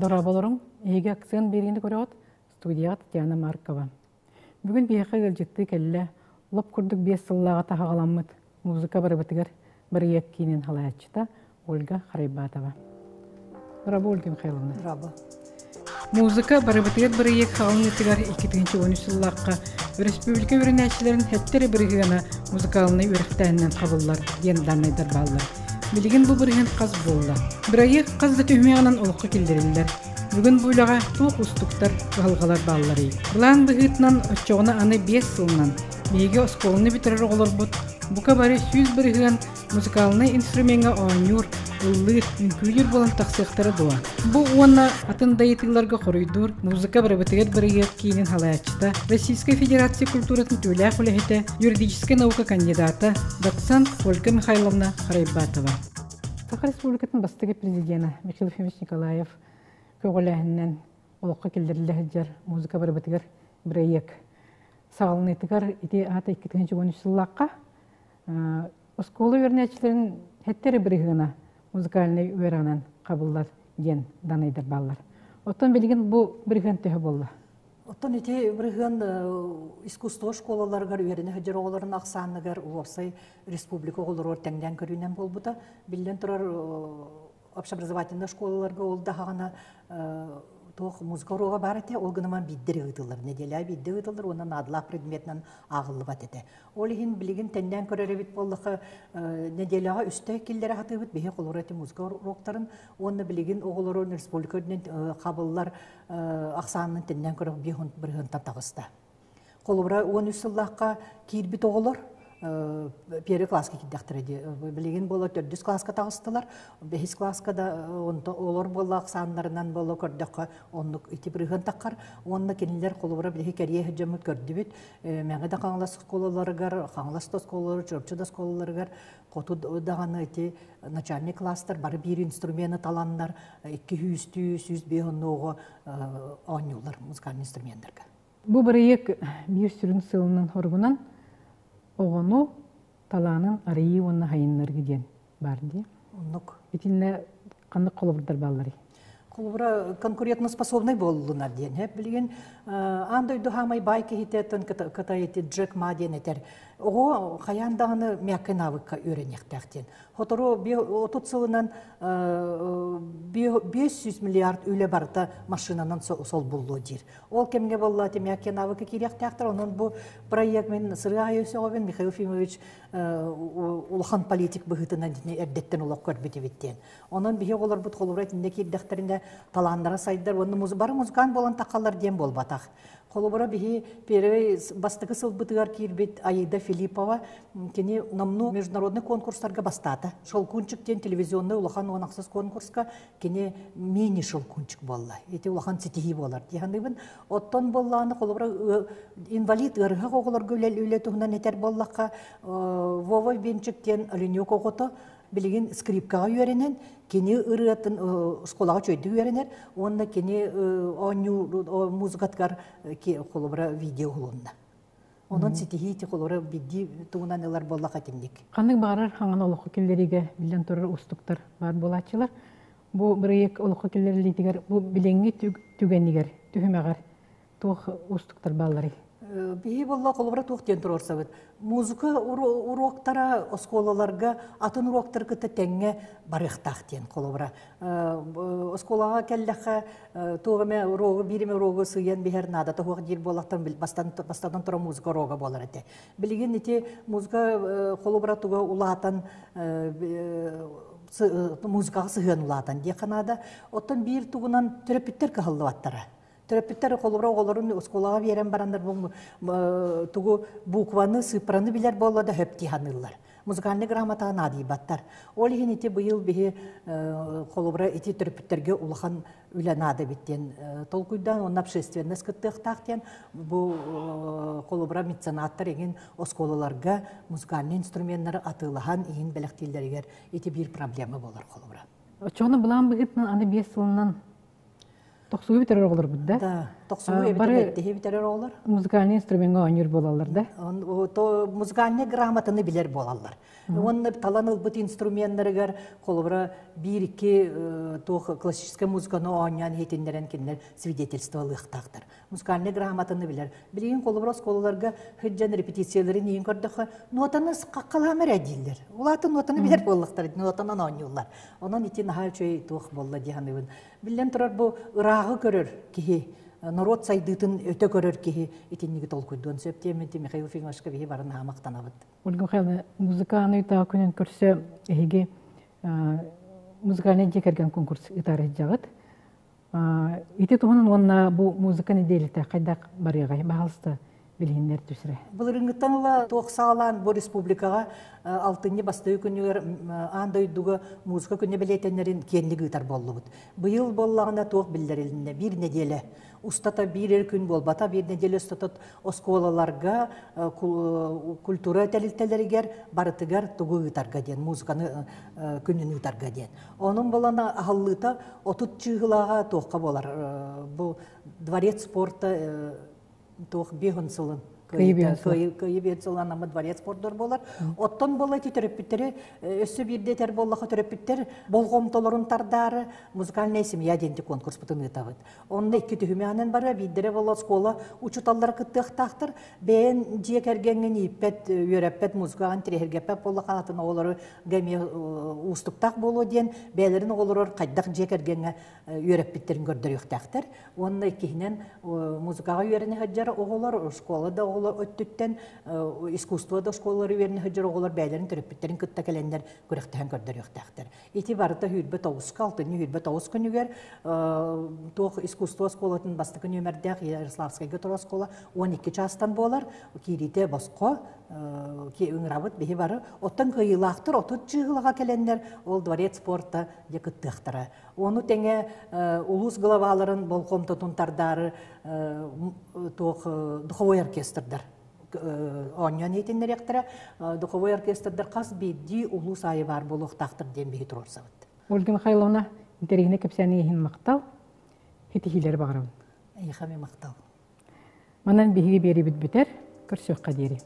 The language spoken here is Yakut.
Дорооболоруҥ, эһиги акцент биэриини көрөҕүт, студияҕа Татьяна Маркова. Бүгүн биһиэхэ ыалдьыттыы кэллэ, лоп курдук 5 сыллааҕыта аҕаламмыт музыка барыбытыгар бырайыак киинин салайааччыта Ольга Харайбатова. Дорообо, Ольга Михайловна. Дорообо. Музыка барыбытыгар бырайыак хаалынытыгар 2013 сыллаахха өрөспүүбүлүкэ үөрэнээччилэрин хэттэрэ бырыһыана музыкалынай үөрэхтээһинэн хабыллар диэн дааннайдар бааллар. Билигин бу бырыһыан хас буолла? Бырайыак хас да түһүмэҕинэн олоххо киллэриллэр. Бүгүн бу үлэҕэ туох уустуктар, кыһалҕалар баалларый? Былаан быһыытынан оччоҕуна аны 5 сылынан биһиги оскуоланы бүтэрэр оҕолорбут бука бары 100% музыкальнай инструмеҥҥа оонньуур, ыллыыр, үҥкүүлүүр буолан тахсыахтара дуо? Бу уонна атын да ыйытыыларга хоруйдуур музыка барыбытыгар бырайыак киинин салайааччыта, Российскай Федерация культуратын түүлээх үлэһитэ, юридическай наука кандидата, доцент Ольга Михайловна Харайбатова. Саха Республикатын бастакы президена Михаил Ефимович Николаев көҕүлээһининэн олоххо киллэриллэ сылдьар музыка барыбытыгар бырайыак саҕаланыытыгар ити аата 2013 сыллаахха Оскуола үөрэнээччилэрин хэттэ эрэ бырыһыана музыкальнай үөрэҕинэн хабыллар диэн данайдар бааллар. Оттон билигин бу бырыһыан төһө буолла? Оттон ити бырыһыан искусство школаларыгар үөрэнэ сылдьар оҕолорун ахсааныгар уопсай республика оҕолоругар тэҥнээн көрүүнэн буолбута. Биллэн турар, общеобразовательнай школаларга ол даһаҕана туох музыка уруога баар этэ, ол гынан биирдэ ыытыллар, нэдиэлэ биирдэ ыытыллар уонна наадалаах предметинэн ааҕыллыбат этэ. Ол иһин билигин тэннээн көрөр эбит буоллаха, нэдиэлэҕэ үстэ киллэрэ сатыыбыт биһи холоро эти музыка уруоктарын уонна билигин оҕолору республика үрдүнэн хабыллар ахсаанын тэннээн көрөх биир бырыһыантан таҕыста. Холобура, 13 сыллаахха киирбит оҕолор первый класска киирдэхтэрэ дии. Билигин буола төрдүс класска таҕыстылар. Бэһис класска да онто олор буолла ахсааннарынан буола көрдөххө оннук ити бырыһыан таххар. Уонна кинилэр холобура биһи кэриэ дьоммут көрдүбүт. Мэҥэ да Хаҥалас оскуолаларыгар, Хаҥалас да оскуолаларыгар, Чурапчы да оскуолаларыгар хоту даҕаны ити начальник класстар бары биир инструмены таланнар икки сүүстүү, 105 оннуоҕу оонньууллар музыкальный инструменнарга. Бу бырайыак биир сүрүн сыалынан хоругунан оҕону талаанын арыйыы уонна хайыннарыы диэн баар дии. Оннук. Итиннэ ханнык холобурдар баалларый? Холобура, конкурентноспособнай буоллунар диэн. Билигин аан дойду хаамай баай киһитэ Кытай Джек Ма диэн этэр. Оҕо хайаан даҕаны мягкай навыкка үөрэниэхтээх диэн. Сотору 30 сылынан 500 миллиард үлэ барыта машинанан солбуллуо диир. Ол кэмҥэ буолла мягкие навыка киириэхтээхтэр. Онон бу проект мин сырыы аайы сөҕөбүн Михаил Ефимович улахан политик быһыытынан эрдэттэн олох көрбүт эбит диэн. Онон биһи оҕолорбут холобура итиннэ киирдэхтэринэ талааннара сайдар уонна бары музыкант буолан таххаллар диэн буолбатах. Холобура биһи первый бастакы сылбытыгар киирбит Аида Филиппова кини номнуо международный конкурстарга бастаата. Шелкунчик диэн телевизионный улахан уон ахсыс конкурска кини мини шелкунчик буолла. Ити улахан ситиһии буолар дии саныыбын. Оттон буоллаҕына холобура инвалид ыарыһах оҕолорго үлэ туһунан этэр буоллахха Вова Винчик диэн Оленек оҕото билигин скрипкаҕа үөрэнэн кини ырыатын школаҕа үчүгэйдик үөрэнэр уонна кини оонньуур музыкатыгар холобура видео уһулунна. Онон ситиһии ити холобура биирдии тугунан ылар буоллаха итинник. Ханнык баҕарар хаҥан олоххо киллэриигэ биллэн турар уустуктар баар буолааччылар. Бу бырайыак олоххо киллэриллиитигэр бу билиҥҥи түгэнигэр, түһүмэҕэр туох уустуктар баалларый? Биһи буолла холобура туох диэн туруорсабыт. Музыка уруоктара оскуолаларга атын уруоктары кытта тэҥҥэ барыахтаах диэн холобура. Оскуолаҕа кэллэххэ туох эмэ уруогу биир эмэ уруогу сыыйан биһэр наадата суох диир буоллахтан бастан бастатан туран музыка уруога буолар этэ. Билигин ити музыка холобура туга улаатан музыкаҕа сыһыан улаатан диэххэ наада. Оттон биир тугунан төрөппүттэр кыһаллыбаттара. Төрөппүттэр холобура оҕолорун оскуолаҕа биэрэн бараннар бу тугу букваны, цифраны билэр буолла да хөп дии саныыллар. Музыкальный грамотаҕа наадыйбаттар. Ол иһин ити быйыл биһи холобура ити төрөппүттэргэ улахан үлэ наада эбит диэн толкуйдаан уонна общественность кыттыахтаах диэн бу холобура меценаттар эҥин оскуолаларга музыкальный инструменнары атыылаһан иһин бэлэхтииллэригэр ити биир проблема буолар холобура. Оччоҕуна былаан быһыытынан аны 5 сылынан тохсугу бүтэрэр оҕолорбут да? Да. Тохсуһу эбэтэр бэттиһи бүтэрэр оҕолор. Музыкальный инструмеҥҥа оонньуур буолаллар да? Музыкальный грамотаны билэр буолаллар. Уонна талан ылбыт инструменнарыгар холобура биир-икки туох классическай музыканы оонньоон иһитиннэрэн кинилэр свидетельство ылыахтаахтар. Музыкальный грамотаны билэр. Билигин холобура оскуолаларга сылдьан репетицияларын иин көрдөххө, нотаны хаххалаама эрэ дииллэр. Улаатын нотаны билэр буоллахтар, нотанан оонньууллар. Онон ити наһаа үчүгэй туох буолла дии саныыбын. Биллэн турар, бу ырааҕы көрөр киһи, норуот сайдыытын өтө көрөр киһи итинниги толкуйдуон сөп диэммин Михаил Ефимовичка биһи бары наһаа махтанабыт. Ольга Михайловна, музыканы ыытаа күнүн көрсө эһиги музыкальный дьиэ кэргэн конкурс ыытаары сылдьаҕыт. Ити туһунан уонна бу музыка неделята хайдах барыаҕай? Баһаалыста билиһиннэр түсрэ. Былырыҥҥыттан ыла туох саҕалаан бу республикаҕа алтынньы бастакы күнүгэр аан дойдуга музыка күнэ бэлиэтэнэрин киэҥник ыытар буоллубут. Быйыл буоллаҕына туох биллэрилиннэ? Биир нэдиэлэ устата биир эрэ күн буолбата, биир нэдиэлэ устата оскуолаларга, культура тэрилтэлэригэр барытыгар тугу ыытарга диэн, музыканы күнүн ыытарга диэн. Онон буолан аһыллыыта 30 чыыһылааҕа туохха буолар? Бу дворец спорта туох биһун сылын кыайыы биэн сылын ама дворец спордор буолар. Оттон буола ити төрөппүттэри өссө биирдэ этэр буоллаха төрөппүттэр болҕомтолорун тардаары музыкальная семья диэн конкурспутун ыытабыт. Онно икки түһүмэҕинэн барар, биирдэрэ буола оскуола учууталлара кыттыахтаахтар. Бэйэн дьиэ кэргэҥҥин ииппэт, үөрэппэт, музыкаҕын тирэһиргэппэт буоллахха атын оҕолору эмиэ уустуктаах буолуо диэн бэйэлэрин оҕолорор хайдах дьиэ кэргэҥҥэ үөрэппиттэрин көрдөрүөхтээхтэр. Уонна иккиһинэн музыкаҕа үөрэнэ сылдьар оҕолор, школа да оҕолор өттүттэн, искусство да школалары үөрэнэ сылдьар оҕолор бэйэлэрин төрөппүттэрин кытта кэлэннэр күрэхтэһэн көрдөрүөхтээхтэр. Ити барыта сүүрбэ тоҕуска, алтынньы 29 күнүгэр туох искусство оскуолатын бастакы нүөмэрдээх Ярославскайга турар оскуола 12 чаастан буолар. Киириитэ босхо ыҥырабыт биһи бары. Оттон кыайыылаахтар 30 чыыһылаҕа кэлэннэр ол дворец спорта дьэ кыттыахтара. Ону тэҥэ улуус главаларын болҕомтотун тардаары туох духовой оркестрдар оонньоон иһитиннэриэхтэрэ. Духовой оркестрдар хас биирдии улуус аайы баар буолуохтаахтар диэн биһи туруорсабыт. Ольга Михайловна, интэриэһинэй кэпсээни иһин махтал. Ситиһиилэри баҕарабын. Эйиэхэ эмиэ махтал. Манан биһиги биэрибит бүтэр. Көрсүөххэ диэри.